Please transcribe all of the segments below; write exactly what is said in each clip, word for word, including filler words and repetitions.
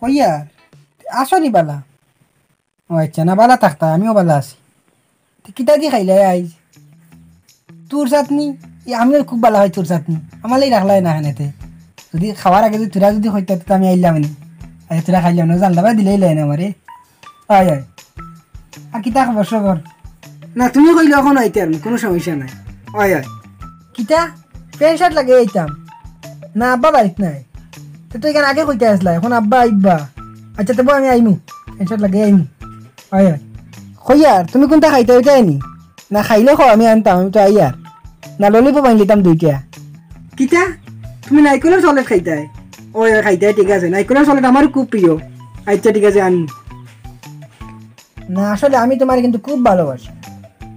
কইয়া, আছো নি বালা? ও আচ্ছা, না বালা থাকতা, আমিও বালা আছি। তে কিতা দি খাইলায় আইজ? তুর চাটনি? ই, আমিও খুব বালা পাই তুর চাটনি। আমার লাগি রাখলায় না কেনে তে? যুদি খাওয়ার আগে যুদি তুরা যুদি কইতা, তে আমি আইলাম নি। আরে তুরা খাইলাম না, জানলা বাই দিলাইলায় না আমারে। অয়, অয়। আর কিতা খবর সবর? না, তুমি কইলে অখন আইতে পারমু, কুনু সমস্যা নাই। অয়, অয়। কিতা? প্যান্ট শার্ট লাগাই আইতাম? না, আব্বা বাড়িত নাই। তে তুই কেন আগে কইতে আসলা? অখন আব্বা আইবা। আচ্ছা, তবু আমি আইমু। প্যান্ট শার্ট লাগাই আইমু। অয়, অয়। কইয়ার, তুমি কুনটা খাইতায়, ওইটাই নি? না খাইলে কও, আমি আনতাম, আমি তো আইয়ার। না, ললিপপ আনিলিতাম দুইটা। কিতা? তুমি নাইকলর চকলেট খাইতায়? অয়, অয়, খাইতায়, ঠিক আছে। নাইকলর চকলেট আমারও খুব প্রিয়। আচ্ছা, ঠিক আছে, আনমু। না, আসলে আমি তুমারে কিন্তু খুব ভালোবাসি।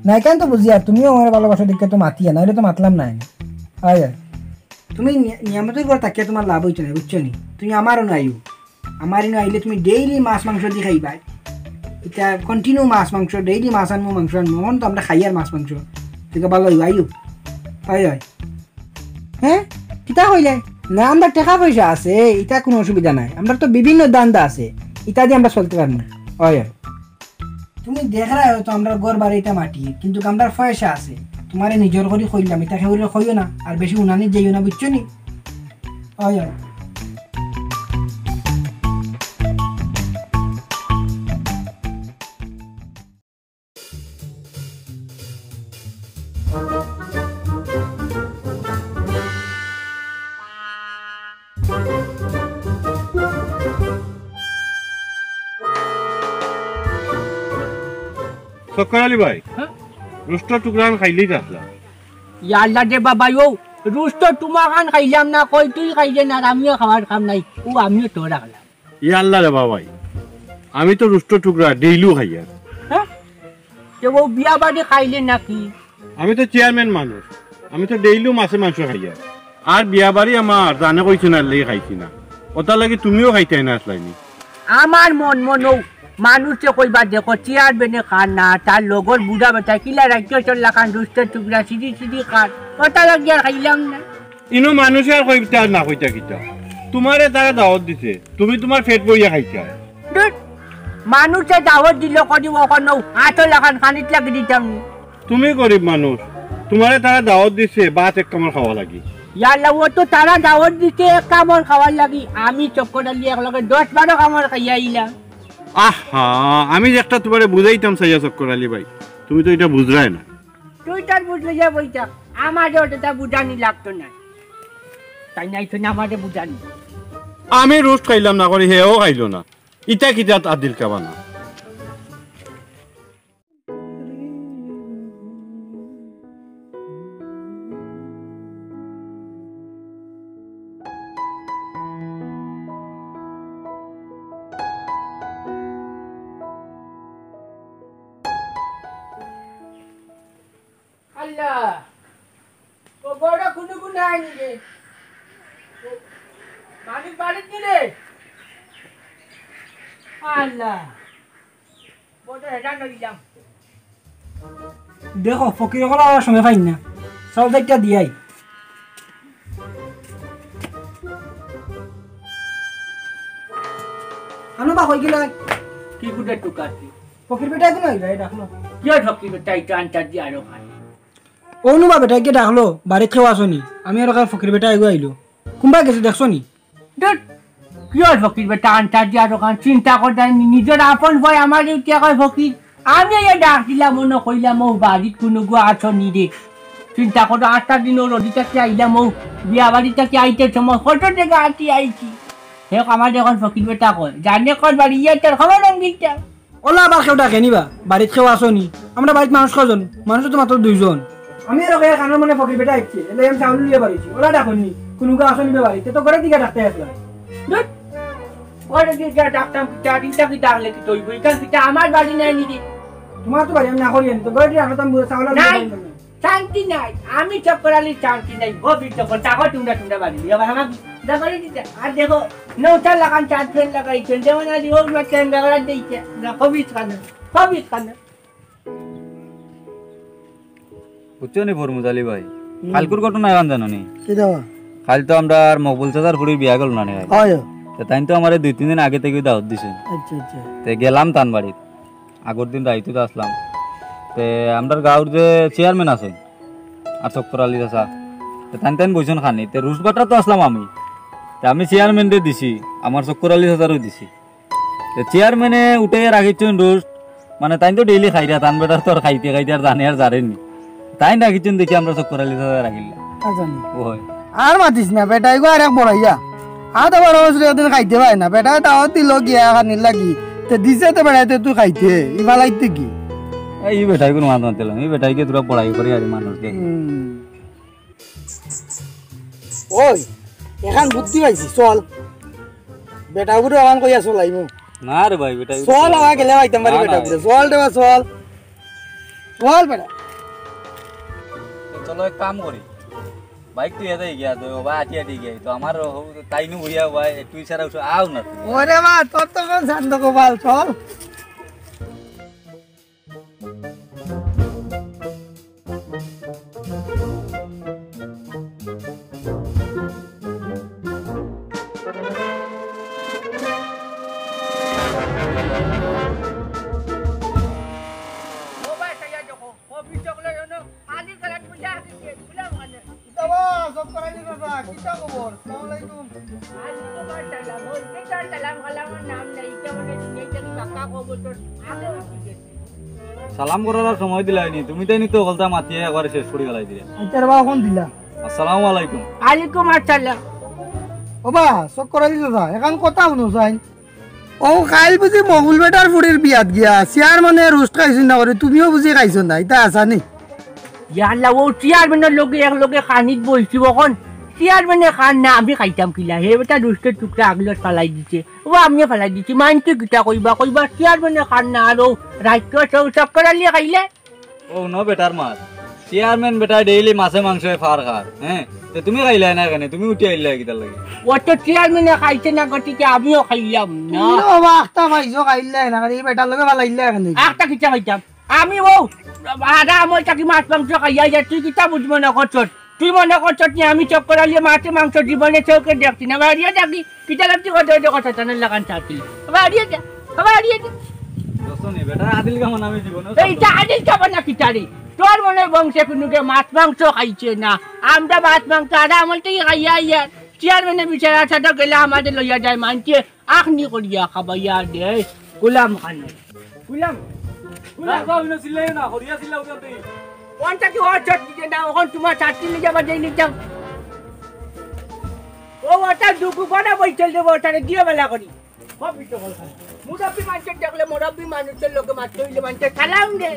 না, কেন তো বুঝিয়ার, তুমিও আমারে ভালোবাসো দেখিয়া তো মাতিয়ার, নাইলে তো মাতলাম না। অয়, অয়। তুমি নি-, নিয়ামতর ঘর থাকিয়া তুমার লাভ অইতো নায়, বুঝছো নি? তুমি আমারও নাইও। আমার ইনো আইলে তুমি ডেইলি মাছ মাংস দি খাইবায়। ইতা continue মাছ মাংস, ডেইলি মাছ আনমু, মাংস আনমু। অখন তো আমরা খাইয়ার মাছ মাংস। তুই ভালা অইবো, আইও। অয়, অয়। হে? কিতা কইলে? না, আমরার টেকা পয়সা আছে, ইতা কুনু অসুবিধা নাই। আমরার তো বিভিন্ন ধান্দা আছে, ইতা দি আমরা চলতে পারমু। অয়, অয়। তুমি দেখরায় তো আমরার ঘর বাড়ি ইতা মাটি, কিন্তু আমরার পয়সা আছে। তুমারে নিজর করি কইলাম, ইতা কেউরে কইও না, আর বেশি উনানি যাইও না, বুঝছো নি? অয়, অয়। চক্কর আলী ভাই, হ্যাঁ? রুস্টর টুকরা খান খাইলেই থাকলা। ইয়া আল্লাহ রে বাবা, ও রুস্টর টুকরা খান খাইলাম না, কই তুই খাইলে না, আর আমিও খাওয়ার কাম নাই, ও আমিও তো রাখলাম। ইয়া আল্লাহ রে বাবাই, আমি তো রুস্টর টুকরা ডেইলিউ খাইয়ার। হ্যাঁ? তে ও বিয়া বাড়ি খাইলে নাকি? আমি তো চেয়ারম্যান মানুষ, আমি তো ডেইলিউ মাছে মাংস খাইয়ার। আর বিয়া বাড়ি আমার জানে কইছে না, এর লাগি খাইছি না। ওটার লাগি তুমিও খাইতায় না আসলায় নি। আমার মন মনও মানুষে কইবা, দেখো, চেয়ারম্যানে খার না, তার লগর বুড়া বেটা কিলা রাখিয়া চললা খান, রুস্টর টুকরা সিধি সিধি খার, ওটার লাগি আর খাইলাম না। ইনো মানুষে আর কইতা আর না কইতা কিতা? তুমারে তারা দাওয়াত দিছে, তুমি তুমার পেট ভরিয়া খাইতায়। ধুর, মানুষে দাওয়াত দিল করি অখন আতর লাখান খানিত লাগি দিতাম নি। তুমি গরিব মানুষ, তুমারে তারা দাওয়াত দিছে ভাত এক কামড় খাওয়ার লাগি। ইয়াল্লা, ও তো তারা দাওয়াত দিছে এক কামড় খাওয়ার লাগি, আমি চক্কর আলী একলগে দশ বারো কামড় খাইয়া আইলাম। আহা, আমি যে একটা তুমারে বুঝাইতাম চাইয়া চক্কর আলী ভাই, তুমি তো ইটা বুঝরায় না। তুই তোর বুঝলে যা বইটা, আমারে ওটা বুঝানি লাগতো না। তাই নাই তো না আমারে বুঝানি। আমি রুস্ট খাইলাম না করি, হেও খাইলো না। ইটা কিতা আদিল কাবানা? আল্লাহ, ও বড় কুনু কুনু আইনি রে। মালিক বাড়িত নি রে? আল্লাহ, বড় হেরান অইলাম। দেখো, ফকির অকল আওয়ার সময় পাইন না। চল, যাইতা দিয়াই। আনো বা, কই গেলে? কি গুটে টুকাছি? ফকির বেটা এখন আইবা, এই ডাকলো। কি হয় ফকির বেটা, এই তো আনতার দি আরো খান। অনু বা বেটা, কে ডাকলো? বাড়িত কেউ আছো নি? আমি আর কার ফকির বেটা এগো আইলো। কুনবা গেছে, দেখছো নি? ধুর, কি হয় ফকির বেটা, আনতার দি আরো খান? চিন্তা কর, তাই নি-, নিজর আপন ভাই আমারে কিতা কয় ফকির? আমি এই ডাক দিলাম, মনো কইলাম, ও বাড়িত কুনু গো আছো নি রে। চিন্তা করো, আটটা দিন ও রোডি থাকি আইলাম, ও বিয়া বাড়ি থাকি আইতে সময় কত জাগা আটি আইছি। হে আমার এখন ফকির বেটা কয়, জানে কর বাড়ি ইয়া তোর খবর রঙিনটা। ওলা আবার কেউ ডাকে নি বা? বাড়িত কেউ আসো নি? আমরা বাড়িত মানুষ কজন? মানুষ তো মাত্র দুইজন। আমি আর ওকে কানোর মনে ফকির বেটা আইছে, এলে আমি চাউল লিয়ে বাড়িছি। ওলা ডাকো নি? কোনো গা আসো নি বা বাড়িতে? তো ঘরে দিকে ডাকতে আসলাম। ধুর, ঘরে দিকে ডাকতাম কিতা, চিন্তা কিতা ডাকলে কিতা অইবো? ইখান কিতা আমার বাড়ি নায় নি রে? তোমার তো বাড়ি আমি না করি আনি, তো ঘরে দিয়ে রাখো তো আমি বুঝে চাউল আর নাই। দিতে পারি না। শান্তি নাই, আমি চক্কর আলীর শান্তি নাই। গভীর চক্কর, তাকো টুন্ডা টুন্ডা বাড়ি। এবার আমার দখলে দিতে। আর দেখো, নৌকা লাগান চার ফেন লাগাইছেন, যেমন আজ ওর মা ট্রেন লাগান দিয়েছে। না, কবির খান, কবির খান। বুঝছো নি ফরমুজ আলী ভাই? হুম। কালকুর ঘটনা এখন জানো নি? কিতা বা? কাল তো আমরার মকবুল চাচার ফুড়ির বিয়া গেল না নি ভাই? হয়। তো তাইন তো আমারে দুই তিন দিন আগে থাকি দাওয়াত দিছে। আচ্ছা, আচ্ছা। তে গেলাম তান বাড়িত। আগর দিন রাইতো তো আসলাম। তে আমরার গাঁওর যে চেয়ারম্যান আছে, আর চক্কর আলী চাচা, তে তাইন তাইন বইছন খানি। তে রুশ বাটরা তো আসলাম আমি। তে আমি চেয়ারম্যানরে দিছি, আমার চক্কর আলী চাচারও দিছি। তে চেয়ারম্যানে উঠে রাখিছন রুশ, মানে তাইন তো ডেইলি খাইরা, তান বেটার তো আর খাইতে খাইতে আর জানে আর জানে নি। তাইন রাখিছন দেখি আমরার চক্কর আলী চাচা রাখিলা। আচ্ছা নি। ওই। আর মাতিস না, বেটা, এগো আর এক বড়াইয়া। আর তো বড় হয়েছিল, এদিন খাইতে পায় না। বেটায় দাওয়াত দিল গিয়া খানির লাগি। তে দিছে তো বেটায়, তে তুই খাইতে, ই ফালাইতে কি? এই, ই বেটায় কোনো মাত মাতিলাম, ই বেটায় কি তোরা পড়াই করে আর মানুষ কে? হুম। ওই, এখন বুদ্ধি পাইছি, চল। বেটা বুড়ো এখন কইয়া চলাইমু। না রে ভাই, বেটা চল, আমার গেলে পাইতাম পারি না, বেটা না। বুড়ো। চল রে বা, চল। চল বেটা। তো চলো এক কাম করি, বাইক তুই এতে গিয়া তো বা আটি আটি গিয়া তো আমার তাইনু হইয়া ভাই তুই ছাড়া উঠে আও না তুই। ওরে বা, তোর তো কোন শান্ত গোপাল, চল। ও ভাই, সাইয়া দেখো, কফি চকলেট এনো, খালি করাত পয়সা আছে, খুলে ওখানে। কিতা বা, চক্কর আলী চাচা, কিতা খবর? আসসালামু আলাইকুম। ওয়ালাইকুম আসসালাম। ওই যে তোর সালাম কালামর নাম নাই, কেমন আছিস? এই যে কাকা খবর তোর, আগে উঠি গেছে। সালাম করার আর সময় দিলায় নি, তুমি তাইন তো হকলতা মাতিয়া একবারে শেষ করি ফালাই দিলে। আচ্ছা রে বা, অখন দিলা। আসসালামু আলাইকুম। ওয়ালাইকুম আসসালাম। ও বা, চক্কর আলী চাচা, এখন কথা হুনো চাইন। ও কাইল বুঝি মকবুল বেটার ফুড়ির বিয়াত গিয়া চেয়ারম্যানে রুশ খাইছইন না করি, তুমিও বুঝি খাইছো না, ইতা হাছা নি? ইয়া আল্লাহ, ও চেয়ারম্যানর লগে এক লগে খানিত বইছি অখন। চেয়ারম্যানে খার না, আমি খাইতাম কিলা? হে বেটা রুশর টুকরা আগলো ফালাই দিছে। ও আমিও ফালাই দিছি। মানষে কিতা কইবা, কইবা চেয়ারম্যানে খার না, আর ও রাইত চক্কর আলীয়ে খাইলে? ও ন বেটার মাত। চেয়ারম্যান বেটা ডেইলি মাছে মাংসে ফার খার, হ্যাঁ? তে তুমি খাইলায় না কেনে? তুমি উঠি আইলায় কিতার লাগি? ও তো চেয়ারম্যানে খাইছে না, গতিকে আমিও খাইলাম না। তুমি তো বাবা আখতা পাইছো, খাইলায় না, এই বেটার লগে ফালাইলায় কেনে? আখতা কিতা খাইতাম? আমি ও আদা আমল থাকি মাছ মাংস খাইয়া যাই, তুই কিতা বুঝ মনে করছস? তুই মনে করছস নি আমি চক্কর আলীয়ে মাছে মাংস জীবনে চোখে দেখছি না? বাড়িয়ে দেখি, কিতা লাগছি কত ওই দেখো শয়তানের লাগান চাকরি। বাড়িয়ে যা, বাড়িয়ে যা। দোস্ত নেই বেটা, আদিল কামান আমি জীবনে এই যে আদিল কামান না কিতারি? তোর মনে বংশে কুনুগে মাছ মাংস খাইছে না। আমরা মাছ মাংস আদা আমল থাকি খাইয়া আইয়ার। চেয়ারম্যানে বিচার আছে তো গেলে আমারে লইয়া যায় মানষে। আখনি করিয়া খাবাইয়া দে, গোলাম খান। গোলাম, গোলাম। না, না, অইন চিল্লাইও না, হরিয়া চিল্লাও কেন তুই? কোনটা কি হওয়ার চট দিতে না, অখন তোমার চাকরি নিয়ে যাবার যাই নিতাম। ও, ওটা দুগু করে বই চল দেবো, ওটারে দিয়ে বেলা করি। মুরব্বি মানষে দেখলে, মুরব্বি মানুষর লগে মাততে অইলে মানষে সালাম দে।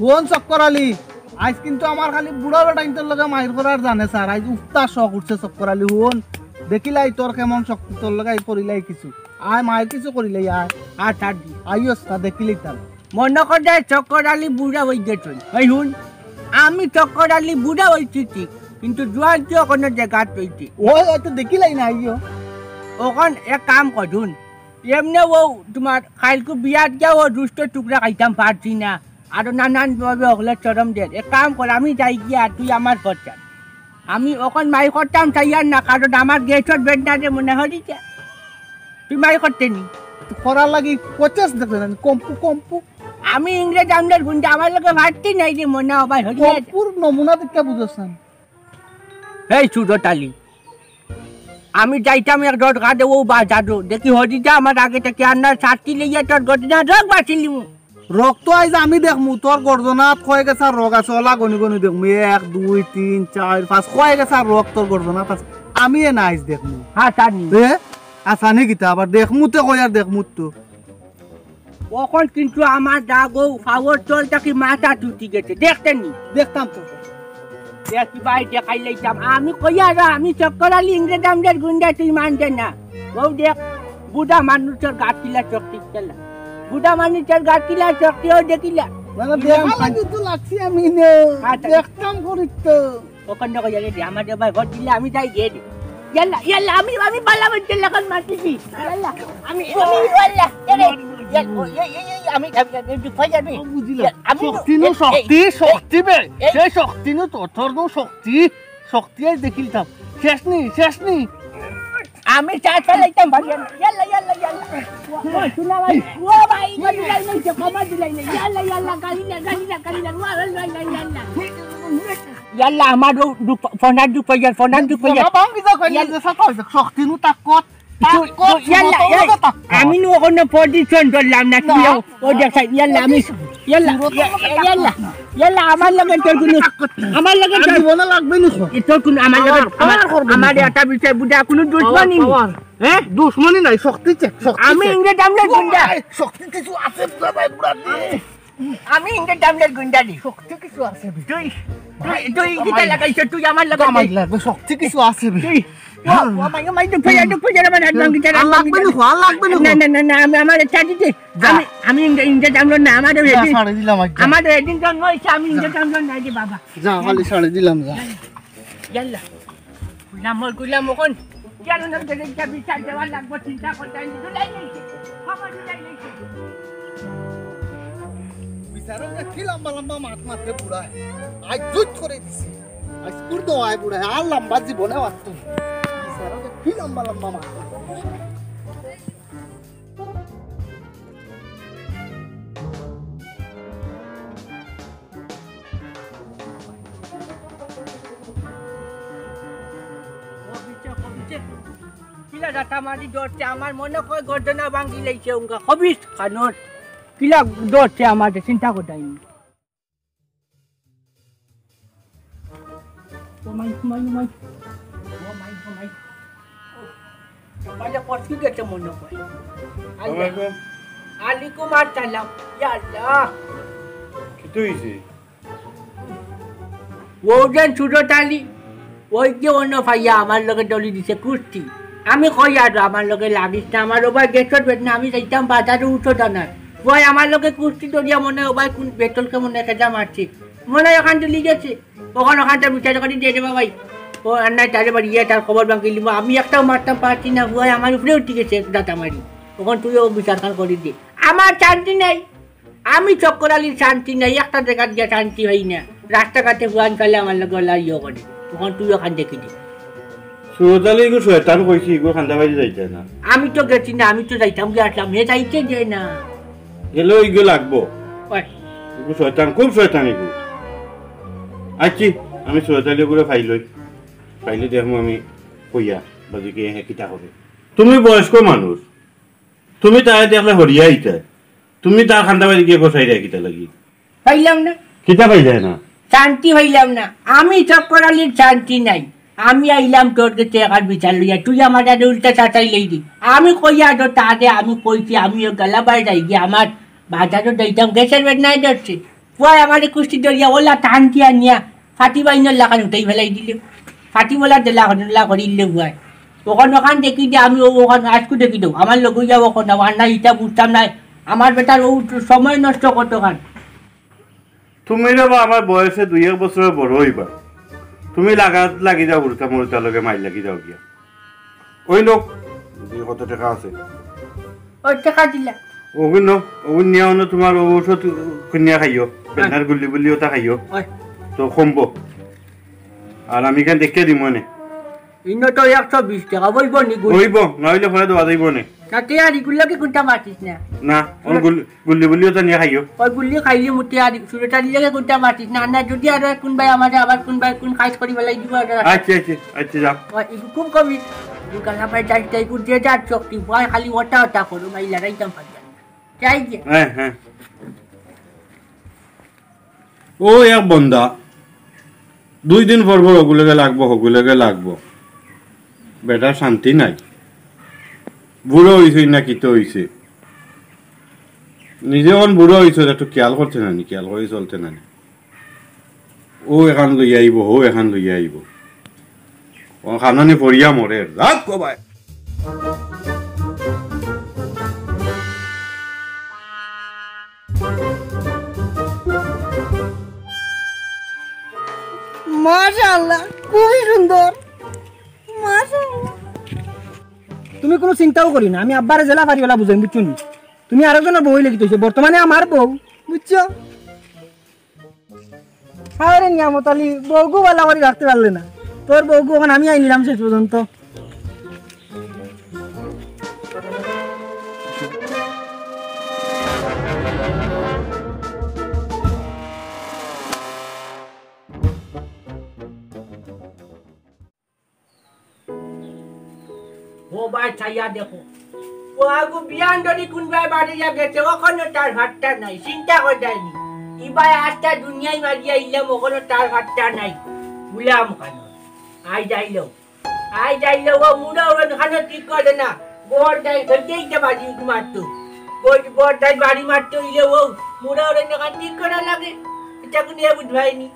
হুন চক্কর আলী, আইজ কিন্তু আমার খালি বুড়া বেটাইন্তর লগে মাইর করার জানে স্যার, আইজ উফতা শখ উঠছে চক্কর আলী, হুন, দেখিলাই তোর কেমন শক্তি, তোর লগে আইজ করিলাই কিছু, আয় মাইর কিছু করিলাই, আয়, আয় ছাড় দি, আইও স্যার, দেখিলাই তার। মনে কর যায় চক্কর আলী বুড়া অই গেছইন, এই হুন, আমি চক্কর আলী বুড়া অইছি ঠিক, কিন্তু জোয়ান কিও কোনো জায়গা তৈছি। ওই, ওই তো দেখিলাই না, আইও। অখন এক কাম করুন, এমনে ও তোমার কাইলকু বিয়াত গিয়া ও রুশর টুকরা খাইতাম পারছি না। আরো নানান ভাবে অকলে চরম দের। এক কাম কর, আমি যাই গিয়া, তুই আমার ঘর চল। আমি অখন মাই করতাম চাইয়ার না, কারণ আমার গ্যাসর বেদনা যে মনে হরিছে। তুই মাই করতে নি। করার লাগি প্রচেস দেখলে না, কম্পু, কম্পু। আমি ইংরেজ আমলের গুন্ডা, আমার লগে ফাটতি নাই রে মনে হয় ভাই, হরিয়া। কম্পুর নমুনা দেখতে বুঝছ না। এই সুরত আলী, আমি যাইতাম এক রোড ঘাটে ও বাজারো, দেখি হরিদা আমার আগে থেকে আন্নার ছাতি লইয়া তোর গদিনা রোগ বাঁচিলিমু। রক্ত আইজ আমি দেখমু, তোর গর্দনাত কয় গেছা রগ আছে, ওলা গনি গনি দেখমু। এক, দুই, তিন, চাইর, পাঁচ, কয় গেছা রগ তোর গর্দনাত আছে। আমি এ না আইজ দেখমু। হ্যাঁ, জানি। এ? আসানি কিতা? আবার দেখমু তে কই আর দেখমু তো। অখন কিন্তু আমার দাগো ফাওয়ার তল থাকি মাথা টুটি গেছে। দেখতে নি? দেখতাম তো। দেখি ভাই, দেখাই লইতাম। আমি কইয়া রা, আমি চক্কর আলী ইংরেজ আমলের গুন্ডা, তুই মানতে না। ও দেখ, বুড়া মানুষের গাত কিলা শক্তি খেলা। বুড়া মানুষের গাত কিলা শক্তি, ও দেখিলা। না, না, ইলাম দেখা খান। লাগি তো লাগছি আমি নে। আচ্ছা। দেখতাম করি তো। ওখান থেকে গেলে দে, আমাদের ভাই ভোট দিলে আমি যাই গিয়ে দে। ইয়াল্লা, ইয়াল্লা, আমি, আমি বালা বলতে লাগান মারতেছি। ইয়াল্লা, আমি, আমি, ইয়াল্লা, এ রে, ইয়াল-, ও, এই, এই, এই, আমি, আমি, আমি, আমি, দুঃখ পাই আমি। বুঝিলাম। ইয়াল-, আমি তো, শক্তি নু এই, এই, শক্তি, এই, শক্তি বে। এই। সে শক্তি নু তোর, তোর নু শক্তি, শক্তি আইজ দেখিলতাম। শেষ নি, শেষ নি। আমি চা চালাইতাম ভাই, ইয়াল্লা, ইয়াল্লা, ইয়াল্লা, ইয়াল্লা। ও, শোনা ভাই, ও ভাই, কমাই দিলাই নাই, কমাই দিলাই নাই। ইয়াল্লা, ইয়াল্লা, গালি না, গালি না, গালি না। ও, ইয়াল্লা, ইয়াল্লা। ইয়াল্লা, আমার ও দুপ-, ফোনার দুপ ইয়ার, ফোনার দুপ ইয়ার। বাবা, আমি তো কইলে ইয়াল- যে সাথে হইছে, শক্তি নু তাকত, তুই, তাকত, তুই, ইয়াল্লা, মতো এই, মতো তাকত। আমি নু ওখানে পজিশন ধরলাম না, তুই না। ও, ও দেখ, ইয়াল্লা, আমি, ইয়াল্লা, ইয়াল্লা, ইয়াল্লা, আমার লগে তোর কোনো, আমার লগে আর তোর, জীবনে লাগবে নি তো। এ, তোর কোনো, আমার লগে, আমার, আমার, আমার করবে আমার না। এটা বিষয় বুঝা কোনো দুশমনি নেই। আমার। হ্যাঁ? দুশমনি নাই, শক্তি চেক, শক্তি আমি চেক। ইংরেজ আমলের গুন্ডা। এই, শক্তি কিছু আছে, বুড়া ভাই, বুড়া ভাই। আমি ইংরেজ আমলের গুন্ডা নি। শক্তি কিছু আছে বে। তুই, তুই, তুই ইংরেজ লাগাইছ, তুই আমার লগে আমার দে। লাগবে, শক্তি কিছু আছে বে। তুই, ও, ও, মাই, ও, মাই, দুঃখ পাইয়া, দুঃখ পাইয়া, আমার হাত ভাঙি যায়, আর হাত লাগবে ভাঙি নি, যায়। আর লাগবে নি। না, না, না, না, আমি, আমার ছাড়ি দে। যা। আমি, আমি ইংরেজ, ইংরেজ আমল না, আমার ওই যা, দিন, ছাড়ি দিলাম আজকে। আমার ওই দিন জন্ম হয়েছে, আমি ইংরেজ আমল না রে বাবা। যা, খালি ছাড়ি দিলাম, যা। ইয়াল্লা। গুলাম ওই গুলাম ওখান। কেন না দেখে যা বিচার দেওয়া লাগবো, চিন্তা করতে আমি দুলাই নেই। খবর দুলাই নেই। বিচারক কি লম্বা লম্বা মাত মারতে বুড়া। আজ জুত করে দিছি। আজ কুর দো আয় বুড়া, আর লম্বা জীবনে মারতো না। বিচারক কি লম্বা লম্বা মাত মারতে। কিলা ডাটা মারি ডরছে, আমার মনে কয় গর্দনা ভাঙ্গি লাইছে উঙ্গা। খবিস খানোর। কিলা ডরছে আমার, চিন্তা করতাই নি। ও মাই, ও মাই, ও মাই। ও মাই, ও মাই। ও, বাইরে পড়ছি গেছে মনে হয়। আল্লাহ। ওয়ালাইকুম। আলাইকুম আসসালাম। ইয়া আল্লাহ। কিতা অইছে? ও যেন সুরত আলী, ওই যে অন্য ভাইয়া আমার লগে দলি দিছে কুস্তি। আমি কই আর আমার লগে লাগিস না, আমার ওবায় গেছত বেদ না, আমি যাইতাম বাজারে উঠো দানার। ওই আমার লগে কুস্তি দলিয়া মনে হয় ওবায় কোন বেতলকে মনে হয় খেজা মারছে। মনে হয় ওখান দলি গেছে। ওখান ওখানটা বিচার করি দিয়ে দেবা ভাই। ও আর নাই তারে বাড়ি গিয়া তার খবর ভাঙিলিমু। আমি একটাও মারতাম পারছি না, হুয়ায় আমার উপরে উঠি গেছে এক দাতা মারি। ওখান তুইও বিচার খান করি দে। আমার শান্তি নাই। আমি চক্কর আলীর শান্তি নাই, একটা জাগাত গিয়া শান্তি হই না। রাস্তাঘাটে হুয়ান কালে আমার লগে ওলা ইয়ে করে। ওখান তুই ওখান দেখি দে। সুরত আলী ইগু শয়তান কইছি, ইগু খান্দা বাড়ি যাইতে না। আমি তো গেছি না, আমি তো যাইতাম গিয়া আসলাম, হে যাইতে দে না। গেলে ইগু লাগবো। ওই। ইগু শয়তান, খুব শয়তান ইগু। আচ্ছি, আমি সুরত আলী করে ফাইলই। ফাইলে দেখমু আমি কইয়া, বাজিকে হে কিতা করে। তুমি বয়স্ক মানুষ, তুমি তারে দেখলে হরিয়া আইতায়। তুমি তার খান্দা বাড়ি গিয়া বসাই দেয় কিতা লাগি? পাইলাম না। কিতা পাইলায় না? শান্তি পাইলাম না। আমি চক্কর আলীর শান্তি নাই। আমি আইলাম তোর গেছে একার বিচার লইয়া, তুই আমার আগে উল্টা চাচাই লই দি। আমি কইয়া তো তারে আমি কইছি, আমি ও গেলা বাড়ি যাই গিয়া, আমার বাজারও যাইতাম, গ্যাসের বেদ নাই ধরছে। পুয়ায় আমারে কুস্তি ধরিয়া ওলা টান দিয়া নিয়া ফাটি বাইনর লাখান উঠাই ফেলাই দিল। ফাটি বলা দিলা হনলা করিলে পুয়ায়। ওখান ওখান দেখি দে আমি ও ওখান আজকু দেখি দেও। আমার লগে যাও ওখান না, ওখান না ইটা বুঝতাম না। আমার বেটার ও সময় নষ্ট কতখান। তুমি রে বা আমার বয়সে দুই এক বছরের বড় হইবা। তুমি লাগাত লাগি যাও উল্টা মুল্টা লগে মাইর লাগি যাও গিয়া। ওই লোক, দেখি কত টাকা আছে। ওই টাকা দিলা। ওগুন ন, ওগুন নিয়া অন্য তোমার ঔষধ কিনিয়া খাইও, বেদনার গুল্লি বুল্লি ওটা খাইও। ওই। তো কমবো। আর আমি এখান দেখতে দিমু নে। ইনো তো একশো বিশ টেকা, অইবো নি গুল? অইবো, না অইলে পরে দেওয়া যাইবো নে। না, তে আর ইগুর লগে কুনটা মাতিস না। না, অউ গুল-, গুল্লি বুল্লিও তো নিয়া খাইও। অউ গুল্লি খাইলে মুতে আর সুরতালি লগে কুনটা মাতিস না। না, যদি আর কুনবায় আমারে আবার কুনবায় কুন কাজ করি বেলাই দিব আর। আচ্ছা, আচ্ছা, আচ্ছা, যাও। অউ ইগু খুব কমি। ইগু গালা ভাই যাই তাই গুল যে যার শক্তি, ভাই খালি ওটা ওটা করো, ভাই লড়াই দাম পাই। যাই যে। হ্যাঁ, হ্যাঁ। ও এক বন্দা, দুই দিন পর পর হগুলেগে লাগবো, হগুলেগে লাগবো। বেটা শান্তি নাই। বুড়া অইছে না কিতা অইছে? নিজে অখন বুড়া অইছে, একটু খেয়াল করতে নানি, খেয়াল করি চলতে নানি। ও এখান লইয়া আইবো, হো এখান লইয়া আইবো। ও খানানি পড়িয়া মরে, রাত কবায়। মাশাআল্লাহ, খুবই সুন্দর। মাশাআল্লাহ। তুমি কুনু চিন্তাও করি না, আমি আব্বারে যেলা পারি অলা বুঝাইমু, বুঝছো নি? তুমি আরেকজনর বউ অইলে কিতা অইছে, বর্তমানে আমার বউ, বুঝছো? হায় রে নিয়ামত আলী, বউগু বালা করি রাখতে পারলে না। তোর বউগু অখন আমি আইনিলাম শেষ পর্যন্ত। ও ভাই, চাইয়া দেখো। ও আগু বিয়ান ধরি কুনবায় বাড়িয়া গেছে, অখনো তার পাত্তা নাই, চিন্তা করি যায়নি। ইবায় আস্তা দুনিয়াই মারিয়া আইলাম, অখনো তার পাত্তা নাই। গুলাম খান। আই যাইলো। আই যাইলো, ও মুড়া ওরন খানো ঠিক করে না। বড় দাই ধরতেই তো বাজি মারতো। বড়, বড় দাই বাড়ি মারতো ইলে ও মুড়া ওরন খান ঠিক করা লাগে। ইটা কুনু বুঝবায়নি।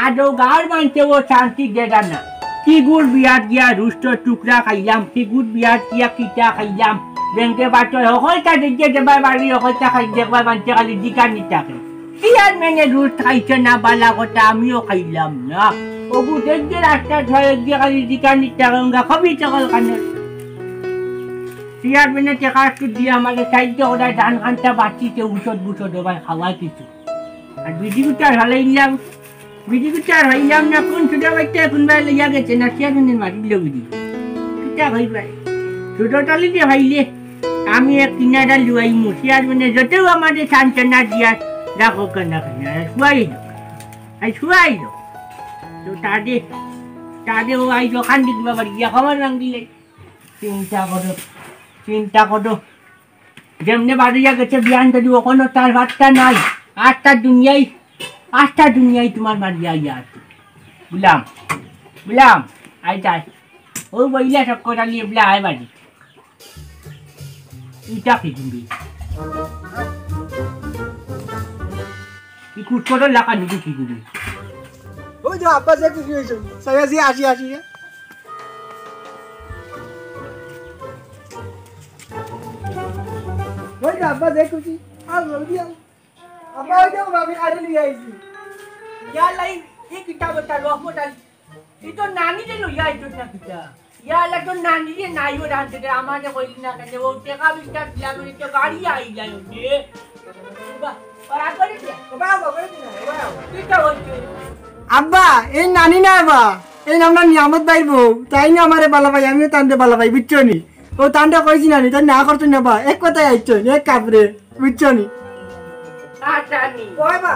আদৌ গাঁওর মানষে ও শান্তি দেরা না। কিগুর বিয়াত গিয়া রুষ্টর টুকরা খাইলাম, কিগুর বিয়াত গিয়া কিতা খাইলাম, বেঙ্গে বাটর হকলতা দেখিয়া দেবায় বাড়ি, হকলতা খাই দেখবায় মানষে খালি জিকানি থাকে। চেয়ারম্যানে রুষ্ট খাইছে না, বালা কথা, আমিও খাইলাম না। অগু দেখিয়া রাস্তাত হয় গিয়া খালি জিকানি থাকে, অঙ্গা খবি চকল কানে। চেয়ারম্যানে টেকা একটু দিয়া আমারে সাহায্য করায় ধান খান্তা বাঁচিতে উচট বুচট হবায় খাওয়ায় কিছু। আর বিড়ি গুটার হালাইলাম, বিড়ি গুটার হাইলাম না, কোন ছোট বাইচ্চা কুনবায় লইয়া গেছে না, চেয়ারম্যানে মারিল বিড়ি। কিতা কইবায়? ছোট টালিতে হাইলে আমি এক কিনারা লুয়াইমু, চেয়ারম্যানে যতও আমারে সান্ত্বনা দিয়া রাখো কেন কেন, আর শুয়াই দো, আর শুয়াই দো। তো তাদে, তাদে ও আই দোকান দিক বাবার গিয়া খবর ভাঙিলে। চিন্তা করো, চিন্তা করো। যেমনে বাড়িয়া গেছে বিয়ান ধরি, অখনো তার পাত্তা নাই। আস্তা দুনিয়াই, আস্তা দুনিয়াই তুমার মারিয়া ইয়ার। গুলাম, গুলাম, আই যাই। ও বইলা সব কটালি এবলা আয় বাড়ি। ইটা কি দিবি? ই কুটকটর লাখান দিবি কি দিবি? ওই যে আব্বা যে খুশি হয়েছে, সাইয়া যে আসি আসি। ওই যে আব্বা যে খুশি, আর জলদি আও। আব্বা ওই যে আমি আরে নিয়ে আইছি। ইয়া লাই, এই কিতাব তার রহমত আলী। ই তো নানিরে লইয়া আইছস না কিতা? ইয়া আল্লাহ, তোর নানিরে নাই ও রাঁধতে দে, আমারে কইলি না কেনে? ও টেকা বিশটা দিলাম, ও তো গাড়ি আই যায় ও যে। বাবা, ওরা করে দিয়া। বাবা, বাবা, করে দিনা, বাবা। কিতা হইছে? আব্বা, এই নানি না বা, এই আমরা নিয়ামত ভাইর বউ, তাইন আমারে বালা পায়, আমিও তানরে বালা পাই, বুঝছো নি? ও তানরে কইছি নানি, তাই না করতো না বা, এক কথায় আইছো, এক কাপড়ে। বুঝছো নি? আচ্ছা, নি। কয় বা?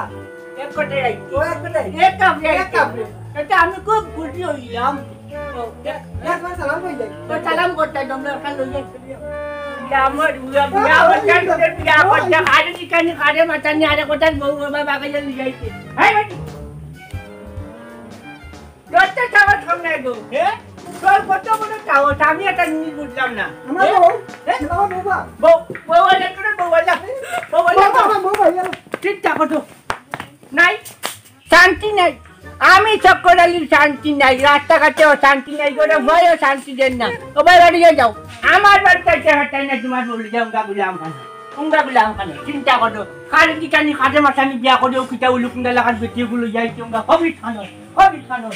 এক কথায় আইছি। ও এক কথায়? এক কাপড়ে এক আইছি। কাপড়ে। এটা আমি খুব খুশি হইলাম। ও, এক, এক বার সালাম কই যাই? তো সালাম করতে তোমরা ওখানে লই যাই। বিয়া আমার, বিয়া, বিয়া আমার, বিয়া করতে, আরে কি কানি, আরে মাথা নিয়ে, আরে কোথায় বউ বাবা বাগাইয়া লই যাইছে। এই বেটি। তোর তো সাহস কম নাই গো, হ্যাঁ? তোর কত বড় সাহস, আমি একটা জিনিস বুঝলাম না। আমার হ্যাঁ? বউ, হ্যাঁ? আমার বউ বা? বউ, বউ আলে তোর বউ আলা। বউ আলা। বউ, আমার বউ ভাই, আলা। ঠিক থাকো তো। নাই, শান্তি নাই। আমি চক্কর আলীর শান্তি নাই, রাস্তাঘাটে অশান্তি নাই, ঘরে ভয়ে শান্তি দেন না। ও ভাই, বাড়ি যাও। আমার বাড়িতে হাঁটাই না, তোমার বউ লইয়া যাও, গাগুলাম খান। কোনটা বলে আমাকে চিন্তা করো। কার দিকানি কাজে মাসানি বিয়া করেও কিতা উলুকুন্ডা লাগার বেটিগুলো যাই তোমরা। হবি খানো, হবি খানো।